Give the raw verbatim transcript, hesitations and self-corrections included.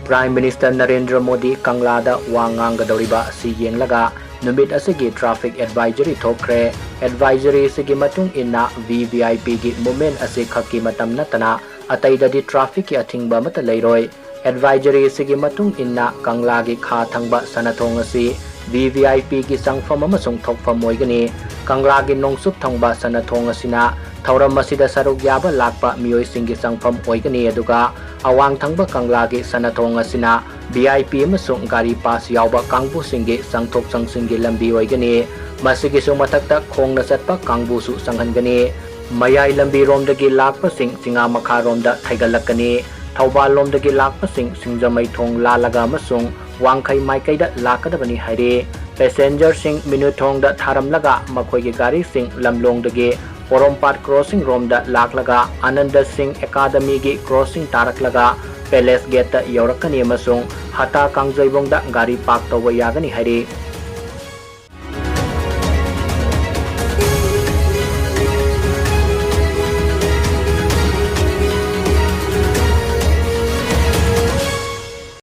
Prime Minister Narendra Modi ꯀꯪꯂꯥꯗ ꯋꯥ ꯉꯥꯡꯒꯗꯧꯔꯤꯕ ꯑꯁꯤ ꯌꯦꯡꯂꯒ ꯅꯨꯃꯤꯠ ꯑꯁꯤꯒꯤ traffic advisory ꯊꯣꯛꯈ꯭ꯔꯦ꯫ Advisory ꯑꯁꯤꯒꯤ ꯃꯇꯨꯡ ꯏꯟꯅ V V I P ꯒꯤ movement ꯑꯁꯤ ꯈꯛꯀꯤ ꯃꯇꯝ ꯅꯠꯇꯅ ꯑꯇꯩꯗꯗꯤ traffic ꯀꯤ ꯑꯊꯤꯡꯕ ꯑꯃꯠꯇ ꯂꯩꯔꯣꯏ꯫ Advisory ꯑꯁꯤꯒꯤ ꯃꯇꯨꯡ ꯏꯟꯅ ꯀꯪꯂꯥꯒꯤ ꯈꯥ ꯊꯪꯕ ꯁꯅꯥꯊꯣꯡ ꯑꯁꯤ V V I P ꯒꯤ ꯆꯪꯐꯝ ꯑꯃꯁꯨꯡ ꯊꯣꯛꯐꯝ ꯑꯣꯏꯒꯅꯤ꯫ ꯀꯪꯂꯥꯒꯤ ꯅꯣꯡꯆꯨꯞ ꯊꯪꯕ ꯁꯅꯥꯊꯣꯡ ꯑꯁꯤꯅ ꯊꯧꯔꯝ ꯑꯁꯤꯗ ꯁꯔꯨꯛ ꯌꯥꯕ ꯂꯥꯛꯄ ꯃꯤꯑꯣꯏꯁꯤꯡꯒꯤ ꯆꯪꯐꯝ ꯑꯣꯏꯒꯅꯤ, ꯑꯗꯨꯒ ꯑꯋꯥꯡ ꯊꯪꯕ ꯀꯪꯂꯥꯒꯤ ꯁꯅꯥꯊꯣꯡ ꯑꯁꯤꯅ V I P ꯑꯃꯁꯨꯡ ꯒꯥꯔꯤ pass ꯌꯥꯎꯕ ꯀꯥꯡꯕꯨꯁꯤꯡꯒꯤ ꯆꯪꯊꯣꯛ ꯆꯪꯁꯤꯟꯒꯤ ꯂꯝꯕꯤ ꯑꯣꯏꯒꯅꯤ꯫ ꯃꯁꯤꯒꯤꯁꯨ ꯃꯊꯛꯇ ꯈꯣꯡꯅ ꯆꯠꯄ ꯀꯥꯡꯕꯨꯁꯨ ꯆꯪꯍꯟꯒꯅꯤ꯫ ꯃꯌꯥꯏ ꯂꯝꯕꯤꯔꯣꯝꯗꯒꯤ ꯂꯥꯛꯄꯁꯤꯡ ꯆꯤꯉꯥ ꯃꯈꯥꯔꯣꯝꯗ ꯊꯩꯒꯠꯂꯛꯀꯅꯤ꯫ ꯊꯧꯕꯥꯜ ꯂꯣꯝꯗꯒꯤ ꯂꯥꯛꯄꯁꯤꯡ ꯁꯤꯡꯖꯃꯩ ꯊꯣꯡ ꯂꯥꯜꯂꯒ ꯑꯃꯁꯨꯡ ꯋꯥꯡꯈꯩ ꯃꯥꯏꯀꯩꯗ ꯂꯥꯛꯀꯗꯕꯅꯤ ꯍꯥꯏꯔꯤ꯫ Passenger ꯁꯤꯡ ꯃꯤꯅꯨꯊꯣꯡꯗ ꯊꯥꯔꯝꯂꯒ ꯃꯈꯣꯏꯒꯤ ꯒꯥꯔꯤꯁꯤꯡ ꯂꯝꯂꯣꯡꯗꯒꯤ ꯄꯣꯔꯣꯝꯄꯥꯠ crossing ꯔꯣꯝꯗ ꯂꯥꯛꯂꯒ ꯑꯅꯟꯗ ꯁꯤꯡ Academy ꯒꯤ crossing ꯇꯥꯔꯛꯂꯒ Palace Gate ꯇ ꯌꯧꯔꯛꯀꯅꯤ ꯑꯃꯁꯨꯡ ꯍꯇꯥ ꯀꯥꯡꯖꯩꯕꯨꯡꯗ ꯒꯥꯔꯤ park ꯇꯧꯕ ꯌꯥꯒꯅꯤ ꯍꯥꯏꯔꯤ꯫